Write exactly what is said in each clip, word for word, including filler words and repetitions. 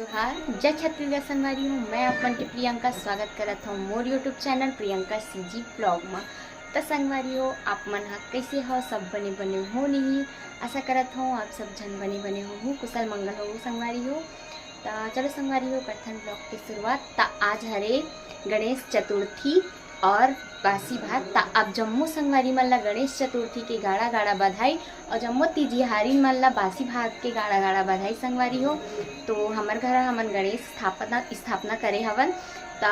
जोहार, जय छत्तीसगढ़ संगवारी हो। मैं आप मन के प्रियंका, स्वागत करत हूँ मोर YouTube channel Priyanka CG blog में। त संगवारी हो, आप मन ह कैसे हो? सब बने बने हो नहीं? आशा करत हूँ आप सब झन बने बने हो, कुशल मंगल हो संगवारी हो। त चलो संगवारी हो, करथन ब्लॉग के शुरुआत। त आज हरे गणेश चतुर्थी और बासी भात। त आप जम्मो संगवारी मन ला गणेश चतुर्थी के गाड़ा गाड़ा बधाई और जम्मो तिजिहारिन मन ला बासी भात के गाड़ा गाड़ा बधाई संगवारी हो। तो हमर घर हमन गणेश स्थापना, स्थापना करे हवन। त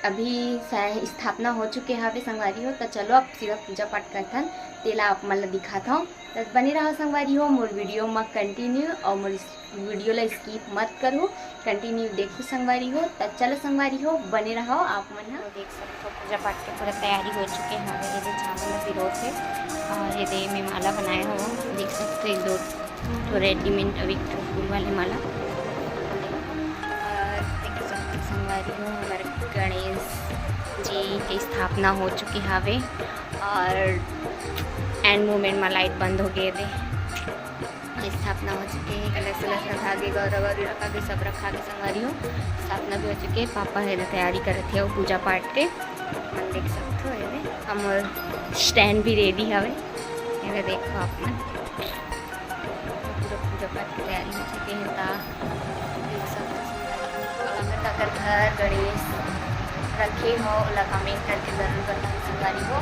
अभी स-, स्थापना हो चुके हवे संगवारी हो। त चलो अब सीधा पूजा पाठ करथन, तेला आप मन ला दिखात हूँ। त बने रहो संगवारी हो मोर वीडियो में कंटिन्यू और मोर वीडियो ला स्किप मत करो, कंटिन्यू देखो संगवारी हो। त चलो संगवारी हो, बने रहो आप मन ह। तो देख सकते हो पूजा पाठ के पूरा तैयारी हो चुके हैं। ये दे चावल ला पिरो के और ये दे मैं माला बनाए हो, देख सकते हो एक दो तो रेडीमेड अभी तो फूल वाले माला। और देख सकते हो संगवारी हो, हमारे गणेश जी के स्थापना हो चुके हवे और एंड मोमेंट में लाइट बंद हो गए दे। स्थापना हो चुके हे, कलश उलश रखा गे, गौरा गौरी रखा गे, सब रखा गे संगवारी हो। स्थापना भी हो चुके हे। पापा हे तैयारी करत हे अउ पूजा पाठ के। मन देख सकत हो, एदे हमर स्टैंड भी रेडी हवे। एदे देखो आप मन, पूरा पूजा पाठ के तैयारी हो चुके हे। ता देख सकत हो संगवारी हो, अगर घर गणेश रखे हो, ओला कमेंट करके जरूर बताओ संगवारी हो।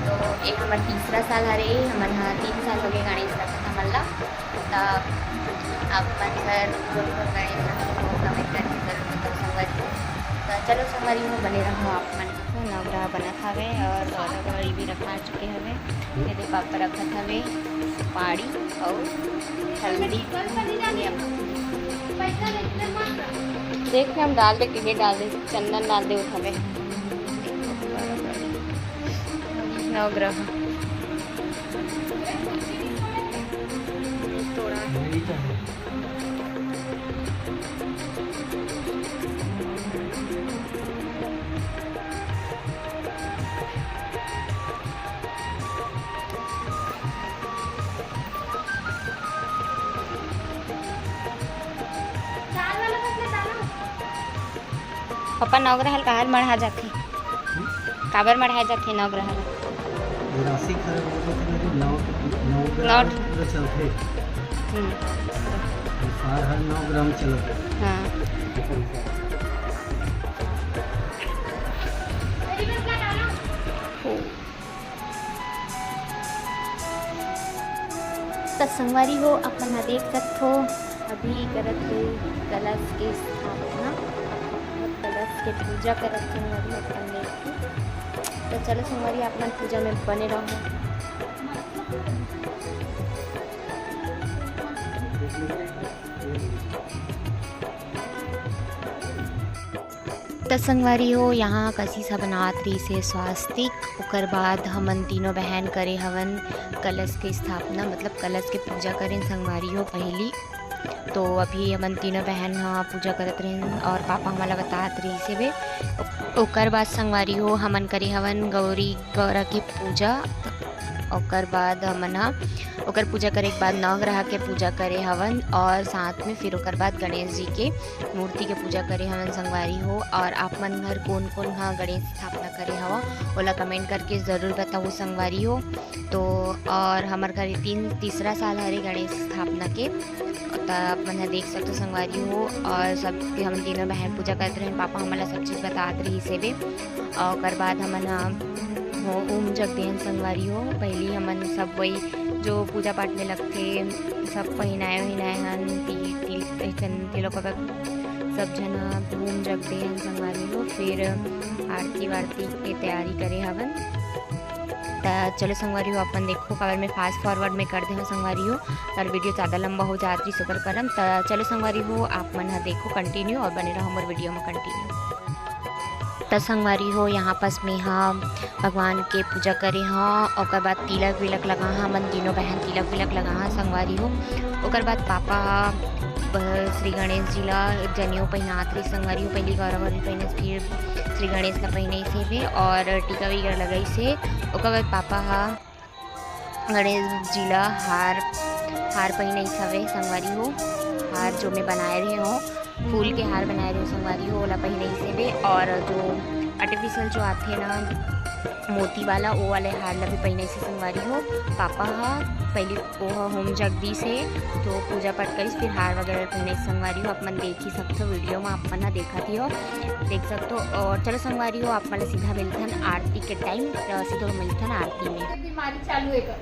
तो ये हमर तीसरा साल हरे, हमन ह तीन साल हो गए गणेश रखत हमन ला। त आप मन घर कोन कोन गणेश रखे हो, कमेंट करके जरूर बताओ संगवारी हो। त चलो संगवारी हो, बने रहो आप मन। नवग्रह बनत हवे और गौरा गौरी भी रखा चुके हवे। एदे पापा रखत हवे पाड़ी अउ हल्दी। देख, हम डाल दे, किहे डाल दे, चंदन डाल दे, उठावे नवग्रह। थोड़ा पापा, नवग्रह ल काबर मढ़ा जाथे? काबर मढ़ाए जाथे नवग्रह ल? राशि खराब हो जाथे, नौ, नवग्रह नौ। पूरा चलथे। हम्म। साल हर नवग्रह चलत हे। हाँ। त संगवारी हो, अपन ह देख सकथो, अभी करत हे कलश के स्थापना, मतलब कलश के पूजा करत संगवारी अपन देख के। त चलो संगवारी, आप मन पूजा में बने रहो। त संगवारी हो, यहाँ कशिश ह बनात रहिस हे स्वास्तिक। ओकर बाद हमन तीनों बहन करे हवन कलश के स्थापना, मतलब कलश के पूजा करेन संगवारी हो पहिली। तो अभी हमन तीनों बहन ह पूजा करत रहेन और पापा हमन ला बतात रहिस हे बे। ओकर बाद संगवारी हो, हमन करे हवन गौरी गौरा के पूजा। ओकर बाद हमन ह, ओकर पूजा करे के बाद नवग्रह के पूजा करे हवन और साथ में फिर ओकर बाद गणेश जी के मूर्ति के पूजा करे हवन संगवारी हो। और आप मन घर कोन कोन ह गणेश स्थापना करे हव, ओला कमेंट करके जरूर बताओ संगवारी हो। तो और हमर घर तीन, तीसरा साल हरे गणेश स्थापना के, त आप मन ह देख सकथो संगवारी हो। और सब हमन तीनों बहन पूजा करत रहेन, पापा हमन ला सब चीज बतात रहिस हे बे। और ओकर बाद हमन ह हो ओम जग देहन संगवारी हो। पहली हमन सब वही जो पूजा पाठ में लगथे, सब पहिनाए वहिनाए हन, ती-, ती-, चन-, तिलक वगैरह सब झन ह ओम जग देहन संगवारी हो। फिर आरती वारती के तैयारी करे हवन। त चलो संगवारी हो, अपन देखो, काबर मैं फास्ट फॉरवर्ड में कर दे हूँ संगवारी हो, और वीडियो ज़्यादा लंबा हो जात रही, सुकर करम। त चलो संगवारी हो, आप मन ह देखो कंटिन्यू और बने रहो हमर वीडियो में कंटिन्यू। त संगवारी हो, यहाँ पास में ह भगवान के पूजा करे ह, ओकर बाद तिलक विलक लगा ह, हमन तीनों बहन तिलक विलक लगा ह संगवारी हो। ओकर बाद पापा ह ब-, श्री गणेश जी ला जनेऊ पहिनात रही संगवारी हो, पहली गौरा गौरी पहिने, फिर श्री गणेश ला पहिने से भी, और टीका वगैरह लगाई से। ओकर बाद पापा ह गणेश जी ला हार, हार पहिने हवे संगवारी हो, हार जो मैं बनाए रहे हो। फूल के हार बनाए रहे संगवारी हो, ओला पहिने से बे। और जो आर्टिफिशियल जो आथे ना मोती वाला, वो वाले हार ला भी पहिने से संगवारी हो। पापा हा पहले वो ह होम जगदीश हे, तो पूजा पाठ करिस, फिर हार वगैरह पहिने से संगवारी हो। आप मन देख ही सकथो, वीडियो में आप मन हा देखत ही हो, देख सकथो। और चलो संगवारी हो, आप मन ला सीधा मिलथन आरती के टाइम, तो सीधा मिलथन आरती में। बीमारी चालू है कर।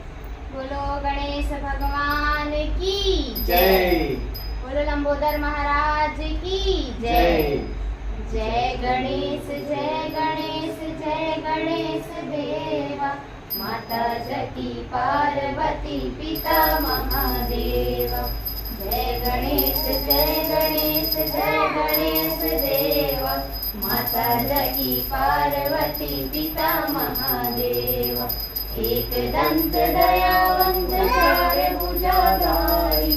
बोलो गणेश भगवान की जय। बोलो लंबोदर महाराज की जय। जय। जय गणेश, जय गणेश, जय गणेश देवा। माता जकी पार्वती पिता महादेवा। जय गणेश, जय गणेश, जय गणेश देवा। माता जकी पार्वती पिता महादेवा। एक दंत दयावंत चार भुजाधारी,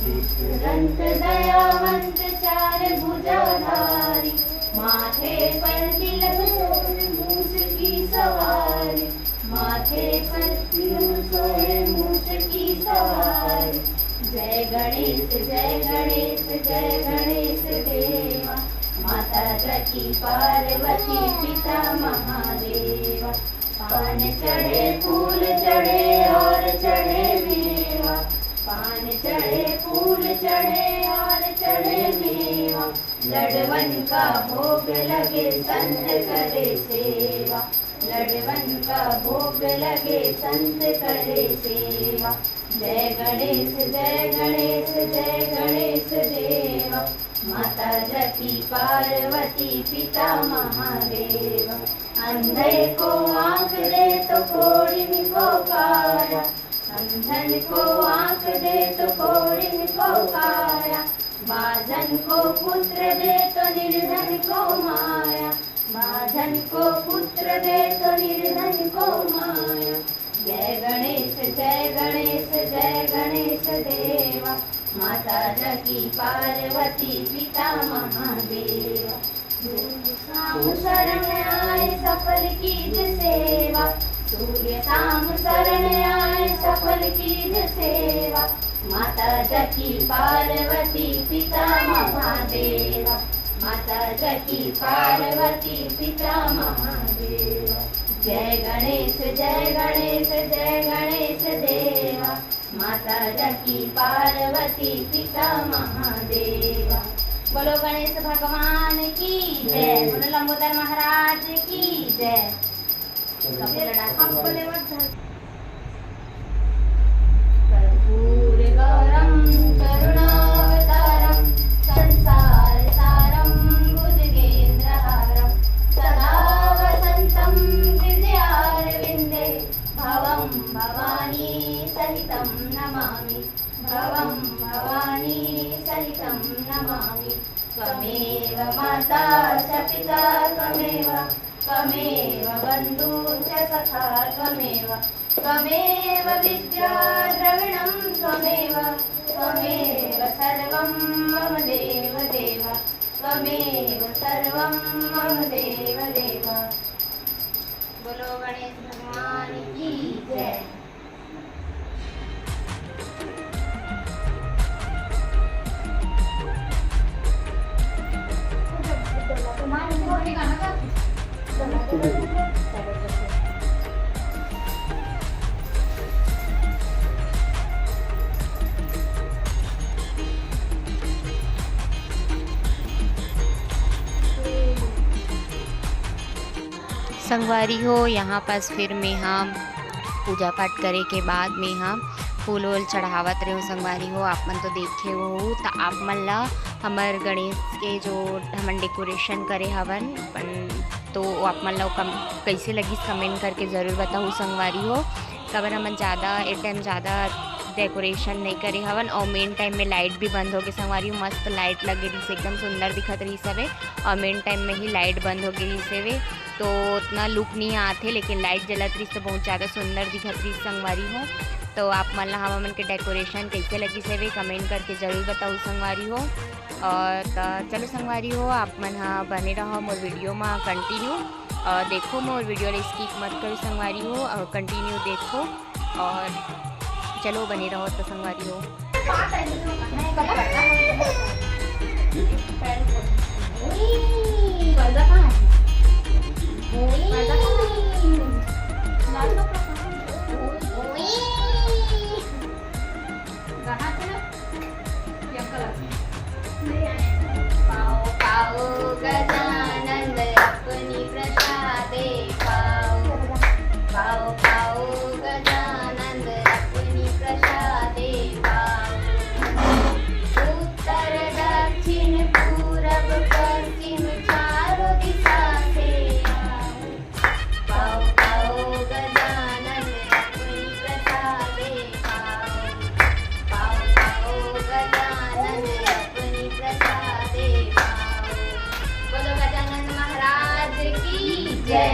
एक दंत दयावंत चार भुजाधारी, माथे पर तिलक सोहे मूस की सवारी, माथे पर तिलक सोहे मूस की सवारी। जय गणेश, जय गणेश, जय गणेश देवा, माता जकी पार्वती पिता महादेवा। पान चढ़े, फूल चढ़े और चढ़े मेवा, पान चढ़े, फूल चढ़े और चढ़े मेवा। लडवन का भोग लगे, संत करे सेवा, लडवन का भोग लगे, संत करे सेवा। जय गणेश, जय गणेश, जय गणेश देवा। माता जकी पार्वती पिता महादेव। अंधे को आंख दे तो कोढ़िन को काया, अंधन को आंख दे तो कोढ़िन को काया। बाझन को पुत्र दे तो निर्धन को माया, बाझन को पुत्र दे तो निर्धन को माया। जय गणेश, जय गणेश, जय गणेश देवा। माता जकी पार्वती पिता महादेवा। सूर्य शाम शरण आए सफल कीज सेवा, सूर्य शाम शरण आए सफल कीज सेवा। माता जकी पार्वती पिता महादेवा, माता जकी पार्वती पिता महादेवा। जय गणेश, जय गणेश, जय गणेश देवा। माता जकी पार्वती पिता महादेवा। बोलो गणेश भगवान की जय। जय। बोलो लंबोदर महाराज की जय। सब लड़ा। कर्पूर गौरम करुणावतारम संसार सारम भुजगेंद्रहारम सदा वसंतम हृदयारविंदे भवम भवानी सहितं नमामि, भवं भवानी सहितं नमामि। त्वमेव माता च पिता त्वमेव, त्वमेव बन्धु च सखा त्वमेव, त्वमेव विद्या द्रविणं त्वमेव, त्वमेव सर्वं मम देव देव, त्वमेव सर्वं मम देव देव। बोलो गणेश भगवान की जय। संगवारी हो, यहाँ पास फिर मेहा पूजा पाठ करे के बाद मेहा फूल वूल चढ़ावत रहे हो। संगवारी हो, आप मन तो देखे हो, त आप मन ला हमर गणेश के जो हमन डेकोरेशन करे हवन अपन, तो आप मन ला कम, कैसे लगिस कमेंट करके जरूर बताहू संगवारी हो। काबर हमन ज़्यादा ए टाइम ज़्यादा डेकोरेशन नहीं करे हवन और मेन टाइम में लाइट भी बंद हो गए संगवारी हो। मस्त लाइट लगे रही, एकदम सुंदर दिखत रही हवे। और मेन टाइम में ही लाइट बंद हो गई हवे, तो उतना लुक नहीं आते, लेकिन लाइट जलत रही तो बहुत ज़्यादा सुंदर दिखत रही संगवारी हो। तो आप मन ला हमन के डेकोरेशन कैसे लगिस हवे, कमेंट करके जरूर बताहू संगवारी हो। और त चलो संगवारी हो, आप मन हा बने रहो मोर वीडियो में कंटिन्यू और देखो मोर वीडियो ला स्किप मत करो संगवारी हो और कंटिन्यू देखो। और चलो बने रहो तो संगवारी हो। गजानंद अपनी प्रसादे पाओ, पाओ, पाओ, गजानंद अपनी प्रसादे पाओ। उत्तर दक्षिण पूरब पश्चिम चारों दिशा से आओ। पाओ, पाओ, गजानन अपनी प्रसादे पाओ। पाओ, पाओ, गजानन अपनी प्रसादे पाओ। बोलो गजानन महाराज की जय।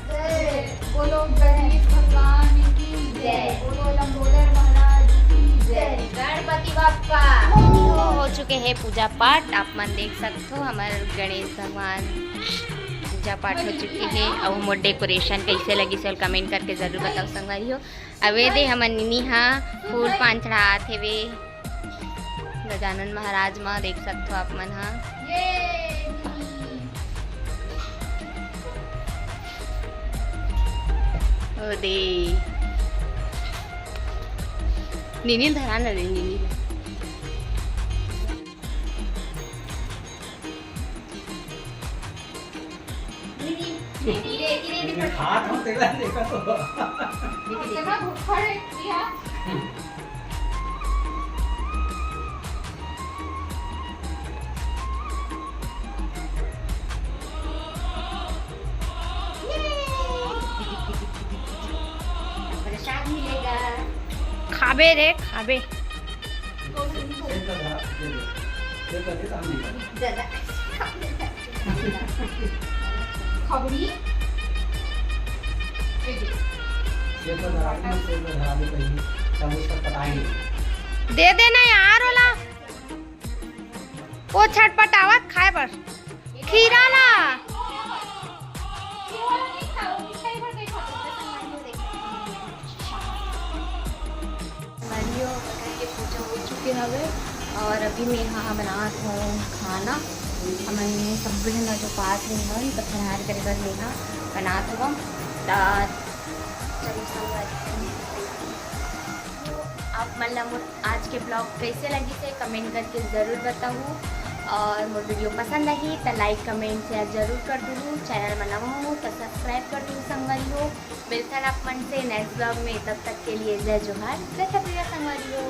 जय। बोलो गणेश भगवान की जय। बोलो लंबोदर महाराज की जय। गणपति बप्पा। हो चुके हैं पूजा पाठ, आप मन देख सकते हो हमारे गणेश भगवान पूजा पाठ हो चुके हे अउ मोर decoration कइसे लगिस हे, comment करके जरूर बताओ संगवारी हो। अउ ए दे हमर निनी हा फूल पान चढ़ात हेवे गजानन महाराज म, देख सकथो आप मन हा। ओ दे निनी ल धरा न रे, निनी ल। हाथ में तेरा देखा तो। कितना भुक्खड़ है, प्रिया। प्रसाद मिलेगा। खाबे रे, खाबे। खबरी। दे देना यार ओला, वो छटपटावत खाए बर खीरा ला। हमारी यो घर के पूजा हो चुके हवे और अभी मैं यहाँ बनात हूँ खाना। हमन सब झन जो पास में हन तो फरहार करे बर मैं यहाँ बनात हूँ। त चलो संगवारी हो, आप मन ला मोर आज के vlog कैसे लगिस हे comment करके ज़रूर बताहू और मोर video पसंद आही त like comment share जरूर कर दूहू। Channel में नवा हो तो subscribe कर दूहू संगवारी हो। मिलथन आप मन से next vlog में, तब तक के लिए जय जोहार, जय छत्तीसगढ़ संगवारी हो।